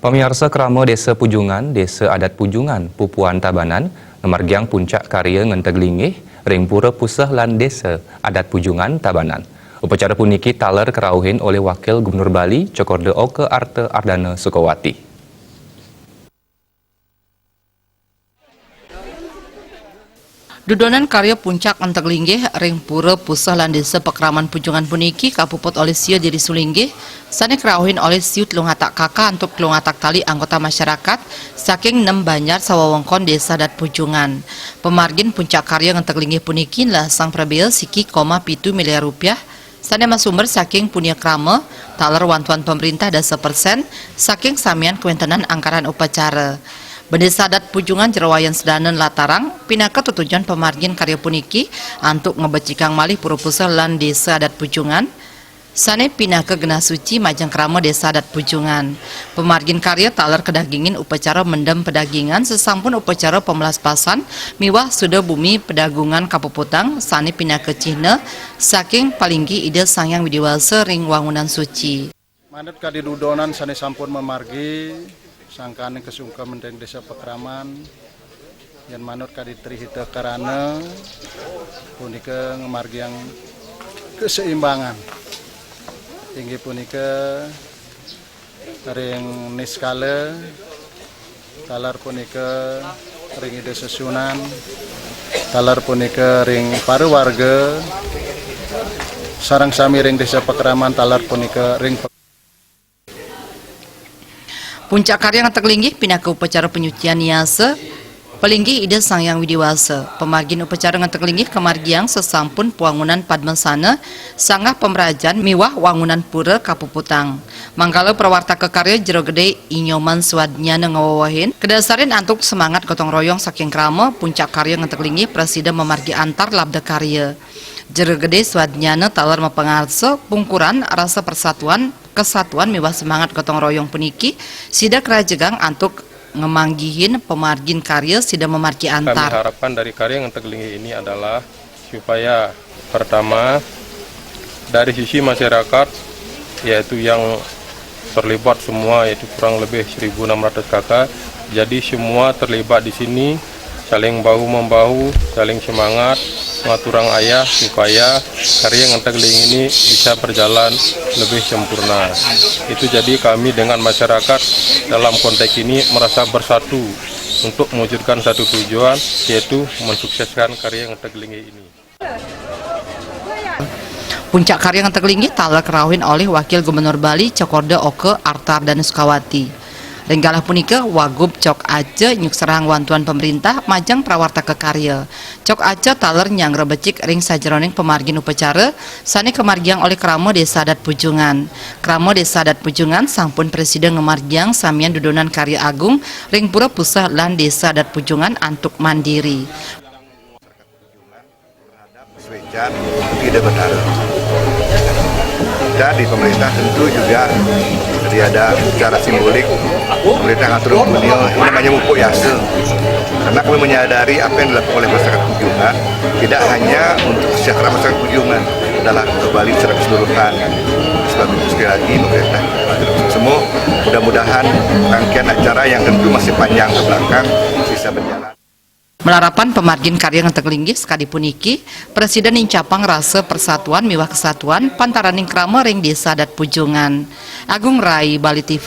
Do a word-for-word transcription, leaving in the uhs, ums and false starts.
Pamiarsa, krama Desa Pujungan, Desa Adat Pujungan, Pupuan Tabanan, ngamargiang puncak karya ngenteg linggih ring Pura Puseh lan Desa Adat Pujungan, Tabanan. Upacara puniki taler karauhin olih Wakil Gubernur Bali, Cokorda Oka Arta Ardana Sukawati. Dudonan karya puncak ngenteg linggih ring Pura Puseh lan Desa Pakraman Pujungan puniki kapuput olih sia diri sulinggih, sane karauhin olih siu telung atak kaka antuk telung atak tali anggota masyarakat saking nem banjar sawewengkon Desa Adat Pujungan. Pamargin puncak karya ngenteg linggih puniki nlehesang prabea siki koma pitu miliar rupiah, sane masumber saking punia krama, taler wantuan pamrintah dasa persen saking samian kawentenan anggaran upacara. Bendesa Adat Pujungan Jero Wayan Sedana nlatarang, pinaka tetujon pamargin karya puniki antuk ngabecikang malih Pura Puseh lan Desa Adat Pujungan, sane pinaka genah suci majeng krama Desa Adat Pujungan. Pamargin karya taler kadagingin upacara mendem padagingan sasampun upacara pamlaspasan miwah suda bumi padagungan kapuputang sane pinaka cihna saking palinggih Ida Sang Hyang Widi Wasa ring wangunan suci. Manut kadi dudonan sane sampun mamargi, sangkaning kasungkem ring Desa Pakraman, yen manut kadi Tri Hita Karana, punika ngamargiang keseimbangan. Inggih punika ring niskala, taler punika ring Ida Sesuunan, taler punika ring para warga, sareng sami ring Desa Pakraman, taler punika ring Puncak karya ngenteg linggih pinaka upacara panyucian niasa, palinggih Ida Sang Hyang Widi Wasa. Pamargin upacara ngenteg linggih kamargiang sasampun pawangunan padmasana, sanggah pamrajan miwah wangunan pura kapuputang. Manggala prawartaka karya Jero Gede I Nyoman Swadnyana ngawewehin, kadasarin antuk semangat gotong royong saking krama, puncak karya ngenteg linggih prasida mamargi antar labda karya. Jero Gede Swadnyana taler mapangarsa pungkuran rasa persatuan, kesatuan miwah semangat gotong royong puniki sida karajegang antuk ngamanggihin pamargin karya sida mamargi antar. Kami harapkan dari karya ngenteg linggih ini adalah supaya, pertama, dari sisi masyarakat, yaitu yang terlibat semua, yaitu kurang lebih seribu enam ratus kaka. Jadi semua terlibat di sini, saling bahu membahu, saling semangat, ngaturang ayah supaya karya ngenteg linggih ini bisa berjalan lebih sempurna. Itu jadi kami dengan masyarakat dalam konteks ini merasa bersatu untuk mewujudkan satu tujuan, yaitu mensukseskan karya ngenteg linggih ini. Puncak karya ngenteg linggih taler karauhin olih Wakil Gubernur Bali, Cokorda Oka Arta Ardana Sukawati. Ring galah punika, Wagub Cok Aca nyukserahang wantuan pamrintah majeng prawartaka karya. Cok Aca taler nyanggra becik ring sajeroning pamargin upacara sane kamargiang olih Krama Desa Adat Pujungan. Krama Desa Adat Pujungan sampun prasida ngamargiang samian dudonan karya agung ring Pura Puseh lan Desa Adat Pujungan antuk mandiri. Terhadap Swecan Ida Betara. Dan di pemerintah tentu juga tadi ada secara simbolik pemerintah ngatur punya namanya mupuk yasa. Karena kami menyadari apa yang dilakukan oleh masyarakat Pujungan tidak hanya untuk kesejahteraan masyarakat Pujungan, adalah untuk Bali secara keseluruhan. Sebab itu sekali lagi pemerintah semua, mudah-mudahan rangkaian acara yang tentu masih panjang ke belakang bisa berjalan. Malarapan pamargin karya ngenteg linggih sakadi puniki, prasida nincapang rasa persatuan miwah kesatuan pantaraning krama ring Desa Adat Pujungan. Agung Rai, Bali T V.